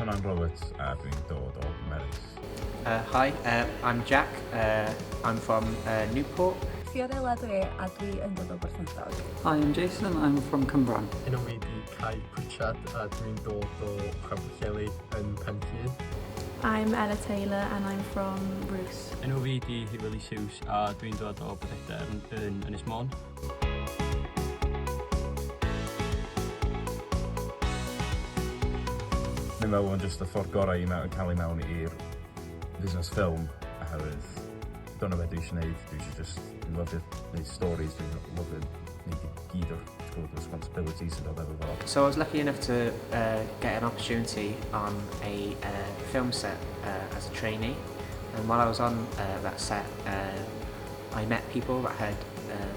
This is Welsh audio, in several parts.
Conan Roberts a dwi'n dod o Meris. Uh, hi, uh, I'm Jack. Uh, I'm from uh, Newport. Fiorella dwi a dwi yn dod o Borthmadog. Hi, I'm Jason, I'm from Cwmbran. Enw fi di Kai Pritchard a dwi'n dod o Llanpwllheli yn Pen Llŷn. I'm Ella Taylor and I'm from Rhoose. Enw fi di Hywel Hughes a dwi'n dod o Bodedern yn Ynys Môn. Dwi'n meddwl yn just y ffordd gorau i mewn, cael ei mewn i'r busnes ffilm oherwydd dyna beth dwi eisiau gwneud. Dwi eisiau just, dwi'n lyfio gwneud stories, dwi'n lyfio gwneud i gyd o'r gwybod, responsibilities sy'n dod efo fo. So I was lucky enough to uh, get an opportunity on a uh, film set uh, as a trainee and while I was on uh, that set uh, I met people that had uh,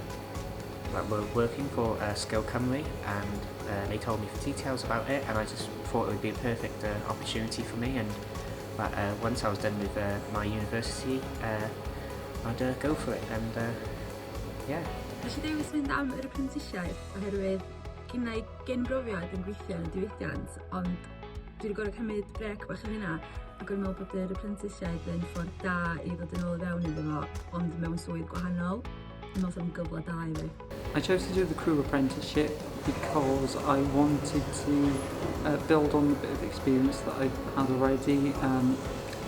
that were working for uh, Sgil Cymru and uh, they told me the details about it and I just thought it would be a perfect uh, opportunity for me and that uh, once I was done with uh, my university uh, I'd uh, go for it and uh, yeah. Nes i ddewis fynd am yr apprenticeship oherwydd gynna i gyn brofiad yn gweithio yn y diwydiant ond dwi wedi gorfod cymryd brêc bach yn hynna ac o'n meddwl bod yr apprenticeship yn ffordd da i ddod yn ôl i fewn iddo fo ond mewn swydd gwahanol. Dwi'n meddwl sy'n gyfle da i fi. I chose to do the crew apprenticeship because I wanted to uh, build on the bit of experience that I had already um,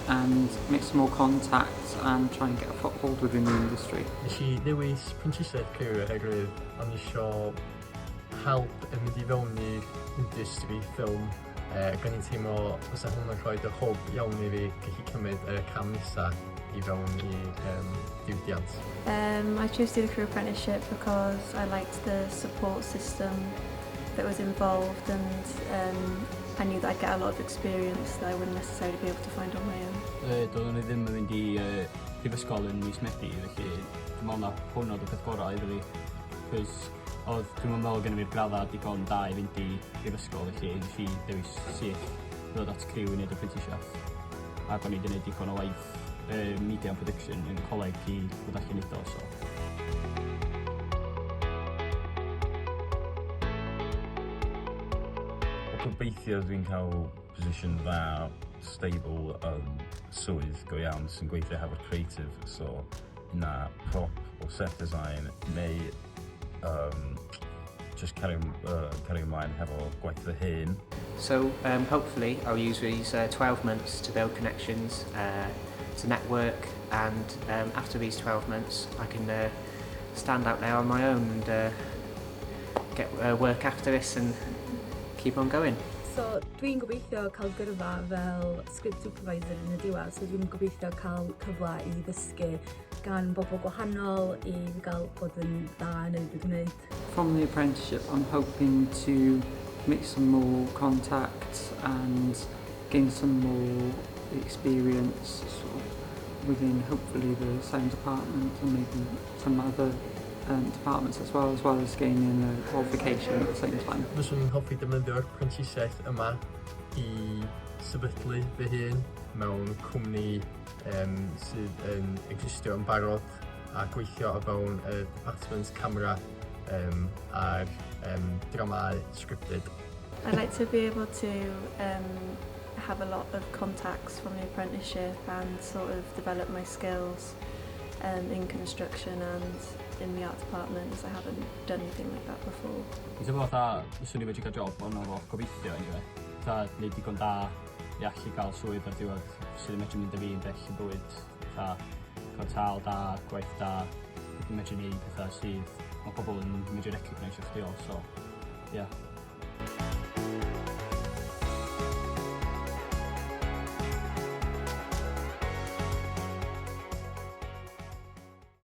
and make some more contacts and try and get a foothold within the industry. Nes i ddewis prentisiaeth criw oherwydd o'n i isio help yn mynd i fewn i'r industry ffilm uh, ac o'n i'n teimlo fysa hwn yn rhoi y hwb iawn i fi gallu cymryd y cam nesa i fewn i'r um, diwydiant. Um, I chose to do the crew apprenticeship because I liked the support system that was involved and um, I knew that I'd get a lot of experience that I wouldn't necessarily be able to find on my own. Uh, doeddwn i ddim yn mynd i uh, prifysgol yn mis Medi, felly dwi'n meddwl na hwn oedd y peth gorau iddo fi. Cos oedd, dwi'n meddwl gen i fi'r graddau digon da i fynd i prifysgol, felly nes i dewis syth ddod at criw i wneud y prentisiaeth. Ac o'n i wedi gwneud digon o waith uh, media and production yn coleg i fod allu neud o, so. Wel, gobeithio dwi'n cael position dda, stable, um, swydd go iawn sy'n gweithio hefo'r creative, so na prop o set design neu um, just cario, uh, cario ymlaen hefo gwaith fy hun. So um, hopefully I'll use these uh, 12 months to build connections, uh, to network and um, after these 12 months I can uh, stand out there on my own and uh, get uh, work after this and keep on going. So dwi'n gobeithio cael gyrfa fel script supervisor yn y diwedd, so dwi'n gobeithio cael cyfle i ddysgu gan bobl gwahanol i gael bod yn dda yn ei beth dwi'n gwneud. From the apprenticeship, I'm hoping to make some more contacts and gain some more experience sort of within hopefully the sound department and maybe some other um, departments as well, as well as gaining a qualification at the same time. Fyswn i'n hoffi defnyddio'r prentisiaeth yma i sefydlu fy hun mewn cwmni um, sydd yn existio yn barod a gweithio o fewn y department camera um, a'r um, dramau scripted. I'd like to be able to um, have a lot of contacts from the apprenticeship and sort of develop my skills um, in construction and in the art department as I haven't done anything like that before. Dwi'n teimlo fatha fyswn i medru cael job ond efo gobeithio anyway. Fatha neud digon da i allu cael swydd ar diwedd sydd yn medru mynd â fi yn bell yn bywyd. Fatha cael tâl da, gwaith da, yn medru neud pethau sydd mae pobl yn medru recognisio chdi o, so yeah.